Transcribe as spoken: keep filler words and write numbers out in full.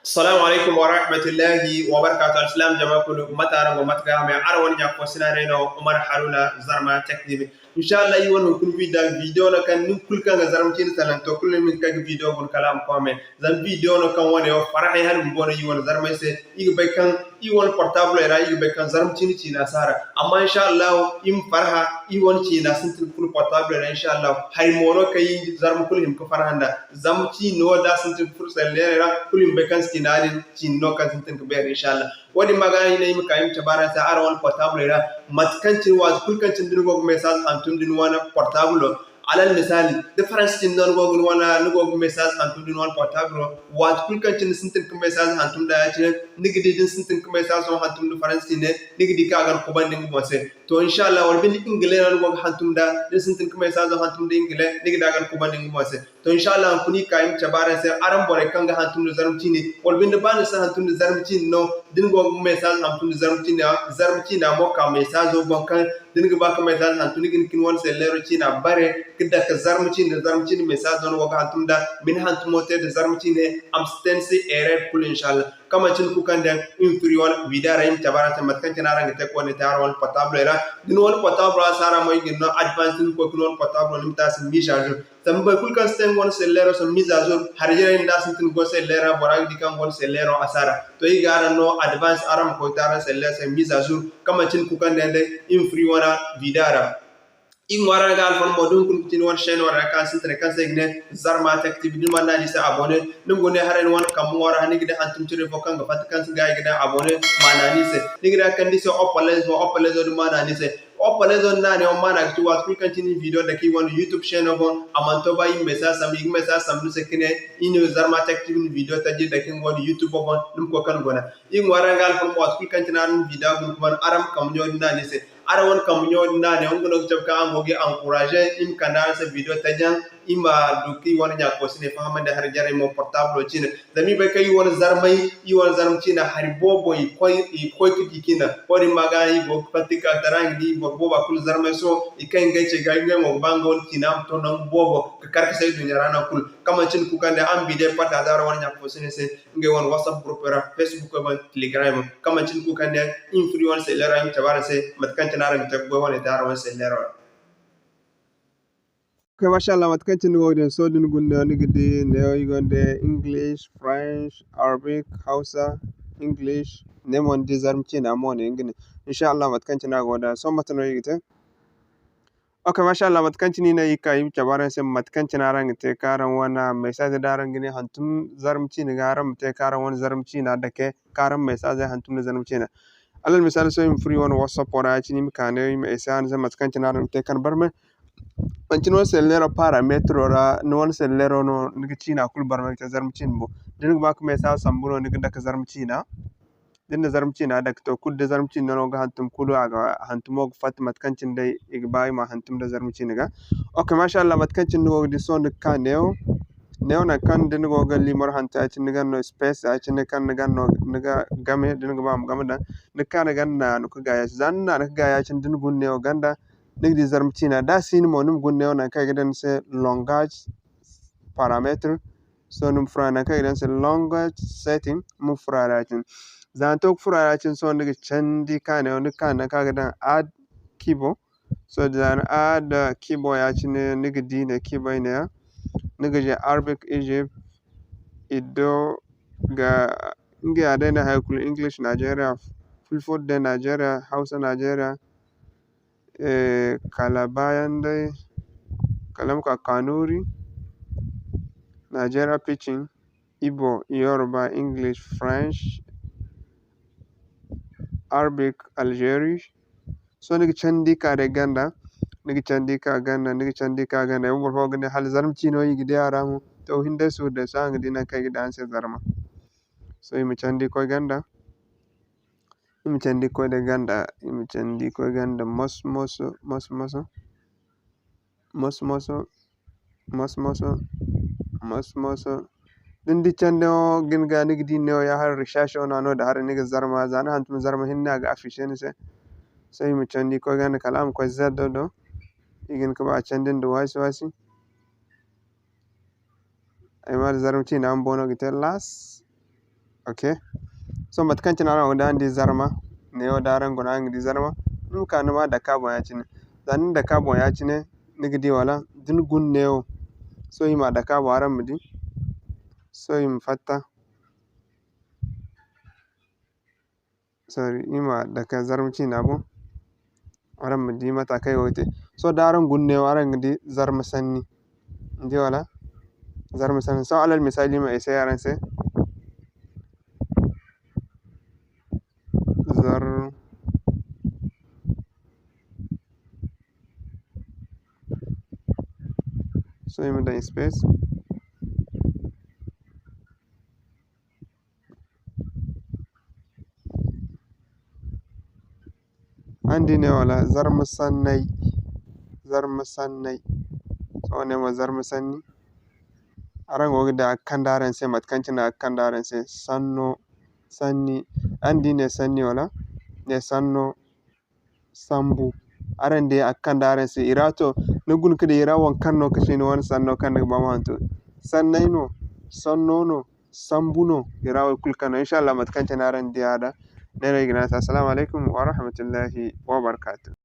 Assalamu alaikum wa rahmatullahi wa barakatuh. Alsilaam jama kulu, mate araŋ go, mate ga hamay? Araŋ wane ɲa fo sina day no, Umar Haruna, Zarma Tech T V. Inshallah, iri wane hunkuna video, video no kaŋ nin kulu kaŋ ga Zarma ciine salaŋ, to, kulu ni ma hin ka ga video guna kala a ma koome. Zama video no kaŋ wane wo farhã ay hala bumbo no iri wane Zarmey se. Iri ga bay kaŋ iri wane portable ra, iri ga bay kaŋ Zarma ciine ciina si a ra. Amma inshallah, iri ma farhã, iri wane ciina sintin ga furo portable ra, inshallah. Hari mo no kaŋ iri Zarma kulu hima ga farhã nd'a. Zama ciine wo da a sintin ga furo selleerey ra, kulu iri ma bay kaŋ ciina din ciine no kaŋ sintin ga beeri, inshallah. Wo-din ma ga iri ne iri ma ka iri ma cabe araŋ se araŋ wane portable ra, mate kaŋ cine, waati kulu kaŋ cine da ni go ga message hantum da ni wane portable. Alal misaali, da Faransi ciine no ni go ga ni wane, ni go ga message hantum da ni wane portable, waati kulu kaŋ cine ni sintin ga message hantum nd'a ya-cine, ni ga di da ni sintin ga message hantum da Faransi ciine, ni ga di kaŋ a ga ni kubandi nga boŋ se. To, inshallah, wala binde Ingile no ni go ga hantum nd'a, da ni sintin ga message hantum da Ingile, ni ga di a ga ni kubandi nga boŋ se. To, inshallah, hunkuna iri ka iri ma cabe araŋ se, araŋ borey kaŋ ga hantum nda Zarma ciine, wala binde ba ni si hantum nda Zarma ciine no, da ni go ga message hantum nda Zarma ciine, Zarma ciina mo ka message boŋ kaŋ da ni ga ba ka message hantum, ni ga hin ka ni wane selleero ciina bare ka dake Zarma ciine, Zarma ciine message no ni go ga hantum nda, ma ni hantumo te nda Zarma ciine, a ma si te ni se erreur kulu, inshallah. Kaŋ manci ni kulu kaŋ daŋ iri ma furo iri wane video ra, iri ma cabe araŋ se mate kaŋ cine araŋ ga te ka wane te araŋ wane portable ra. Da ni wane portable a si a ra mo, iri ga ni no advance, ni ma koy ka ni wane portable, ni ma te a se mise à jour. Zama boro kulu kaŋ si te nga wane selleero se mise à jour, hari jarey nda a sintin ga goy selleero ra, bora ga di kaŋ nga wane selleero a si a ra. To, iri ga araŋ no advance, araŋ ma koy te araŋ selleero se mise à jour, kaŋ manci ni kulu kaŋ daŋ day iri ma furo iri wane video ra. Iri ŋwaaray araŋ ga alfan mo, da hunkuna ga ti ni wane chaîne wane ra kaŋ sintinay kaŋ se i ga ne Zarma Tech T V, da ni mana naŋ a ni se abonné, ni ma guna ne haray ni wane kambe ŋwaaro ra, ni ga di hantum cire fo kaŋ ga fatta kaŋ se ga i ga daŋ abonné, ma naŋ a ni se. Ni ga di a kande ni se opalezo, opalezo da ni mana naŋ a ni se. Opalezo da ni naŋ a ne, ma naŋ a ga ci waati kulu kaŋ cine iri video dake iri wane YouTube chaîne boŋ, a mana to ba iri ma message sambu, i ga message sambu ni se ka ne, iri na Zarma Tech T V ni video taji dake nga wane YouTube boŋ, ni ma koy ka guna. Iri ŋwaaray araŋ ga alfan mo, waati kulu kaŋ cine araŋ na video guna ka ban, araŋ ma kambe ɲo din naŋ a ni se. Araŋ wane kambe ɲo din naŋ a ne, nga no ga cabe kaŋ araŋ go ga iri encourager, iri ma kande araŋ se video taji yaŋ, iri ma du ka iri wane ɲa koosine fahamandi hari jarey mo portable ciine. Zama iri bay kaŋ iri wane Zarmey, iri wane Zarma ciina hari boobo i ga koy, i ga koy ka di ciina. Wo-din ma ga iri go ga fatta ka tara, araŋ ga di boro booba kulu Zarmey sohõ, i kay ngey ce ga, ngey mo ga ba nga wane ciina ma to nangu boobo ka kar ka say duɲɲa ra nangu kulu. Kaŋ manci ni kulu kaŋ day araŋ ma video partager araŋ wane ɲa koosine se. Ngey wane WhatsApp group ra, Facebook boŋ, Telegram boŋ. Kaŋ manci ni kulu kaŋ day iri ma furo iri wane selleero ra, iri ma cabe araŋ se mate kaŋ cine araŋ ga te ka goy wane te araŋ wane selleero ra. Ok, masha Allah, mate kaŋ cine ni go ga di sohõ, da ni guna neewo, ni ga di neewo, iri gonda English, French, Arabic, Hausa, English, ne mo ni di Zarma ciina mo ne nga ne. Insha Allah, mate kaŋ cine a go da. Sohõ mate no iri ga te? Ok, masha Allah, mate kaŋ cine iri ne iri ka iri ma cabe araŋ se mate kaŋ cine araŋ ga te ka araŋ wane message da araŋ ga ne hantum Zarma ciine ga, araŋ ma te ka araŋ wane Zarma ciina dake ka araŋ message hantum nda Zarma ciina. Alal misaali, sohõ iri ma furo iri wane WhatsApp ra ya-cine, iri ma ka ne iri ma essayer araŋ se mate kaŋ cine araŋ ga te ka ni barmay. Manci ni wane selleero parametro ra, ni wane selleero no ni ga ciina kulu barmay ga te Zarma ciine boŋ. Da ni ga ba ka message sambu no, ni ga dake Zarma ciina. Da ni na Zarma ciina dake, to, kulu da Zarma ciina no ga hantum kulu, a ga hantumo ga fatta mate kaŋ cine day i ga ba i ma hantum nda Zarma ciina ga. Ok, masha Allah, mate kaŋ cine ni go ga di sohõ, ni ga ka neewo. Neewo nangu kaŋ da ni go ga limoro hantum ya-cine, ni ga no space ya-cine kaŋ ni ga no, ni ga game, da ni ga ba ma game daŋ. Ni ga ka ni ganda naanu ka gaay ya-cine. Za ni naanu ka gaay ya-cine, da ni guna neewo ganda, ni ga di Zarma ciina. Da a si no mo, ni ma guna neewo nangu kaŋ i ga daŋ ni se langage parameter. Sohõ ni ma furo a ra nangu kaŋ i ga daŋ ni se language setting, ni ma furo a ra ya-cine. Za ni to ka furo a ra ya-cine, sohõ ni ga candi ka neewo, ni ga ka nangu kaŋ a ga daŋ add keyboard. Sohõ za ni add keyboard ya-cine, ni ga di ne keyboard neeya. Ni ga di Arabic Egypt, i do ga, ngey ya day no hay kulu, English Nigeria, Fulfulde Nigeria, Hausa Nigeria, eh, kala baayaŋ day, kala ma ka Kanuri, Nigeria Pidgin, Igbo, Yoruba, English, French, Arabic, Algeri. Sohõ ni ga candi ka day ganda, ni ga candi ka ganda, ni ga candi ka ganda. Ay mo boro fo ga ne hala Zarma ciino i ga di a ra mo. To, hin day suuru day, sohõ araŋ ga di nangu kaŋ i ga daŋ araŋ se Zarma. Sohõ i ma candi koy ganda. I ma candi koy day ganda, i ma candi koy ganda moso-moso, moso-moso, moso-moso, moso-moso, moso-moso. Da ni di candi wo ga ni ga, ni ga di neewo ya haray recherche wo no, a no da haray ni ga Zarma, za ni hantum Zarma hinne a ga afficher ni se. Sohõ i ma candi koy ganda kala a ma koy zero do. I ga hin ka ba a candi nda waasi-waasi. Ay ma Zarma ciina bumbo no ga te las. Ok. Sohõ mate kaŋ cine araŋ go ga di, araŋ di zarma neewo, da araŋ guna araŋ ga di zarma, ni ma ka ni ma dake a boŋ ya-cine. Za ni na dake a boŋ ya-cine, ni ga di wala? Da ni guna neewo, sohõ i ma dake a boŋ, araŋ ma di. Sohõ i ma fatta. Sorry, i ma dake zarma ciina boŋ. Araŋ ma di mate kaŋ ay go ga te. Sohõ da araŋ guna neewo, araŋ ga di zarma sanni. Ni di wala? Zarma sanni. Sohõ alal misali, i ma ay se araŋ se. Zar-, sohõ i ma daŋ space. Araŋ di ne wala? Zarma sanney, zarma sanney. Sohõ ne mo zarma sanni. Araŋ go ga di a ga kande araŋ se mate kaŋ cine a ga kande araŋ se. Sanno, sanni. Araŋ di ne sanni wala? Ne sanno, sambu. Araŋ di a ga kande araŋ se. I ra to, ni guna ga di i ra waŋ kaŋ no ga ci ni wane sanno kaŋ ni ga ba ma hantum. Sanney no, sanno no, sambu no, i ra wo kulu kaŋ no. Inshallah, mate kaŋ cine araŋ di a da, ne no ay ga ne araŋ se, Assalamu alaykum wa rahmatullahi wa barakatuh.